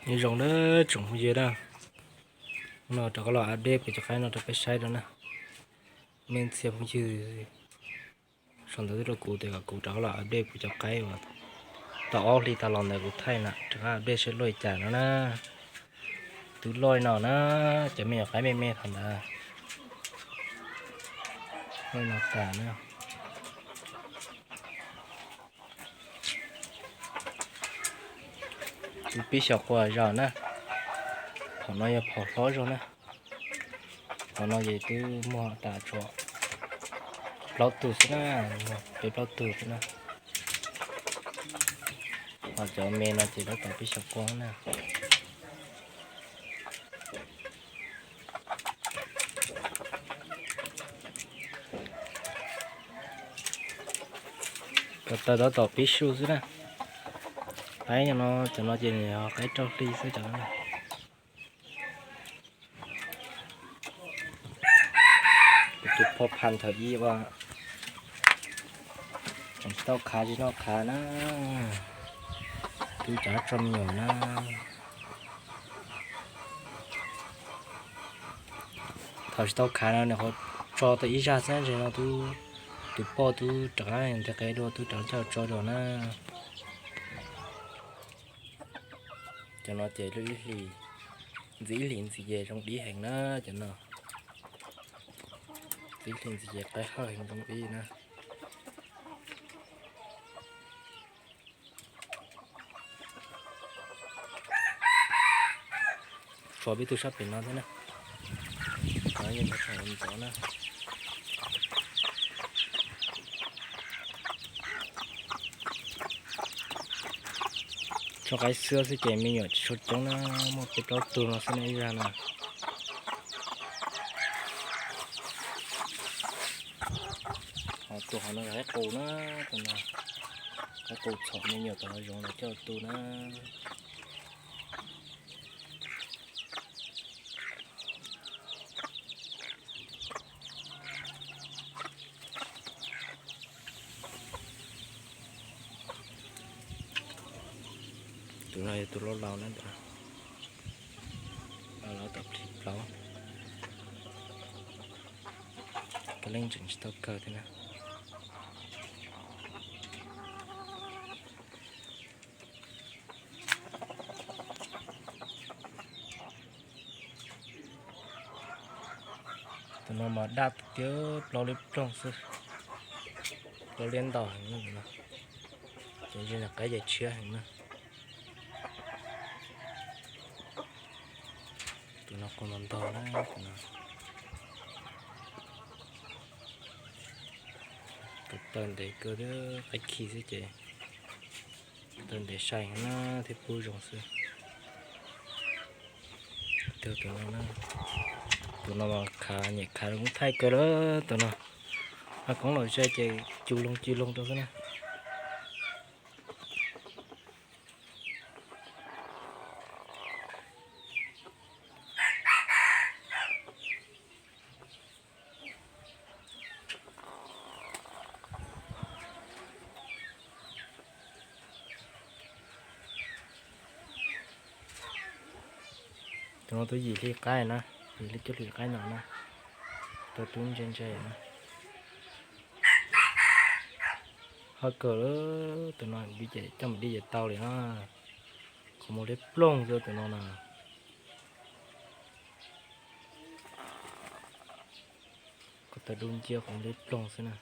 Nyob zoo na tsoom phooj ywg na, no rov qab los update kuv cov qaib no rau peb saib rau na. Mej txhia phooj ywg sau ntawv tuaj rau kuv tias kom kuv rov qab los update kuv cov qaib uas tau ob hlis tas los ntawd kuv thaij na, rov qab update seb loj li cas no na. Twb loj li no na, cov me nyuam qaib me me thaum ntawd loj li no tas na. Twb pib xyaum quas zaum na. Phom no yog phom hlob zog na. Phom no ces twb muag tas tsuas plaub tug xwb na, muag peb plaub tug xwb na. Ho cov me no ces tab tom pib xyaum quas na. Ko taw tab tom pib su xwb na. Qaib no, cov no ces nws yog qaib rau hli xwb cov no. Kuv tus phauj phas thaum ub ua tseem tsis tau khav tsis noj khav na, twb rov tso me nyuam na. Thaum tsis tau khav no nws qhuav tso tau ib zaj xwb, ntses no twb, tus poj twb rov qab ntes qe dua twb rov coj tso dua na. Cov no ces lub ib hlis, ntxiv ib hlis ntxiv ces zoo dib heev na cov no. Ntxiv ib hlis ntxiv ces qaib hawj heev zoo dib na. Tshuav peb tug sab pem no thiab na. Yeej ntov ntov na. Tshuav qaib xwb xwb ces me nyuam tsis tshua coob na, muaj peb plaub tug no xwb na ib zag na. Ho tus hauv no yog qaib qus na, tus no qaib qus txhom me nyuam tom hav zoov los coj tu na. Tus no yog tus laus laus na, ntawd laus laus tom plig plaub, kab leej tseem tsis tau kawg thiab na. Tus no mas daj tiag, plaub liab ploog xwb, plaub liab ntau heev no. Ces ntsis qaib ces tshiab heev na. Tus no qus ntau ntau na, tus no. Tus taw ntev kawg thiab, qaib khi xwb ces taw ntev sai heev na thiab pub zoo xwb. Tus no, tus no mas khav nyem khav koob thaij kawg lawm tus no. Koob los ze ces cu loog cu loog rau xwb na. Tus no twb yim hli qaib na, yim hli cuaj hli qaib no na, tau tub ntse ntse na. Haj kawg, tus no dib ces coj mus dib ces tau li na. Qhov muag liab ploog xwb tus no na. Ko taw dub nciab qhov muag liab ploog xwb na.